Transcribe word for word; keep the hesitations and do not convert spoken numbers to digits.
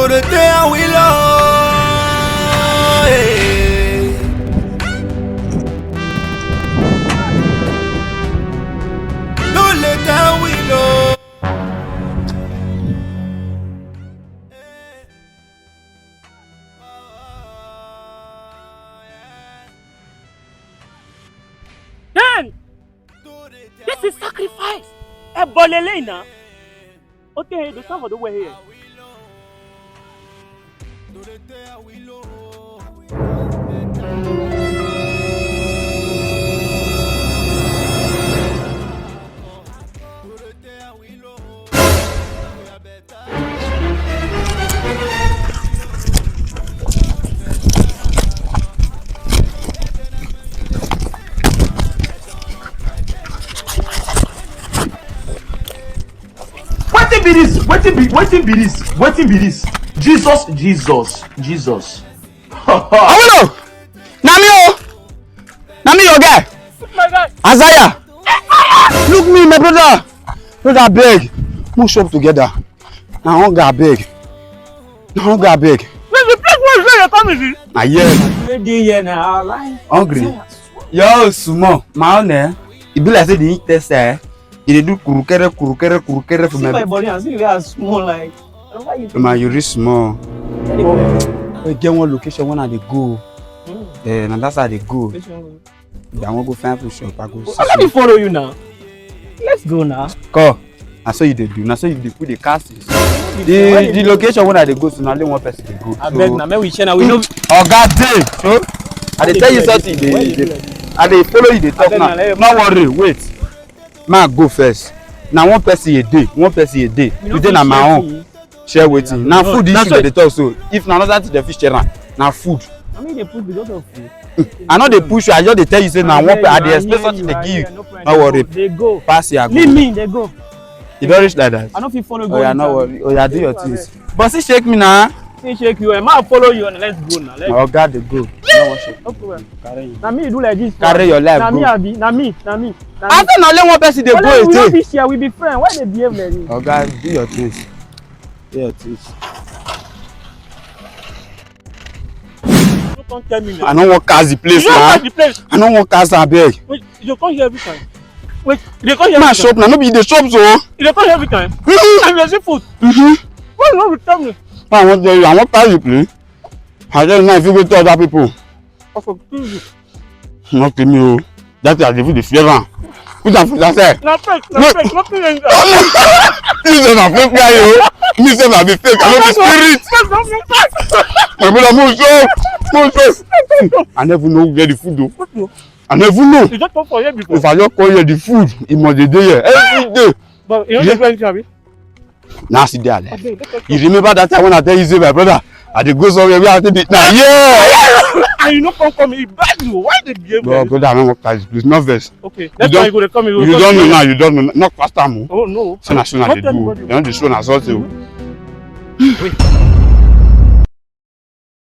Dorothy Awilo. Hey. Dorothy Awilo. Then, this is sacrifice. Ẹ bọ̀ lélẹ́yìn náà. Okay, the serve for the way here. Wetin be this? Wetin be wetin be this? Wetin be this? Jesus, Jesus, Jesus. Awolo! Na me o! Na me your guy! Azaya! Look me, my brother! Brother, abeg! Move shop together. Na hunger, abeg. Na hunger, abeg. Wait, the place where you say you come is it? Na here. Wey dey here na our life. Hungry. Yo, small. My own, eh? E be like say the heat test, eh? E dey do kurukere, kurukere, kurukere for see my my body and see the way I small like. Why you? Man, you reach small. Anyway. We get one location when I dey go. Eh, na that's how I dey go. Which one? I wan go find food shop. I go see. Let me follow you now. Let's go now. Come. Na so you dey do. Na so you dey put the cast. The the location when I dey go, so na only one person dey go. Abeg, na make we share na we no. Oga dey. So I dey tell you something. Dey, dey, I dey follow you dey talk now. No worry, wait. Ma go first. Na one person a day. One person a day. Today na my own. Share wetin? Na food this you dey talk so. If na another thing dem fit share am. Na food. I mean, they put because of food. I no dey push you. I just dey tell you say na one. I dey explain something dey give you. No worry. They go. Pass here. Leave me. They go. You don reach like that? I no fit follow go. Oh yeah, no worry. Oh yeah, do your things. But see shake me now. See shake you. I might follow you and let's go now. Let's. My oga dey go. No worry. No problem. Carry you. Na me you do like this. Carry your life. Na me abi. Na me. Na me. I say na only one person dey go. We no fit share. We be friends. Why they behave like this? Oga, do your things. Do your things. You come tell me now. I no wan cast the place now. You no cast the place. I no wan cast, abeg. Wait, you come here every time. Wait, you dey come here. My shop now, no be the shop so. You dey come here every time. Mm-hmm. And you dey see food. Mm-hmm. Why you no be tell me? I wan tell you, I wan pass the place. I tell you now, if you go tell other people. Okay, please. No kill me o. That thing I dey feel dey fear am. Put am for that side. Na fake, na fake, nothing like that. Me say na fake guy o. Me say na be fake. I no be spirit. My brother, move so, move so. I never know where the food o. I never know. You just come for here before. If I just come here, the food, e must dey dey here every day. But you no dey do anything, abi? Now see there. You remember that time when I tell you say, my brother, I dey go somewhere where I take the now. Yeah. And you no come come. E bad you. Why they behave like this? Brother, I no wan carry this place. No vex. Okay. That's why you go dey come. You don know now. You don know. Not fast time o. Oh no. So na so na dey do. They don dey show na so o. Wait.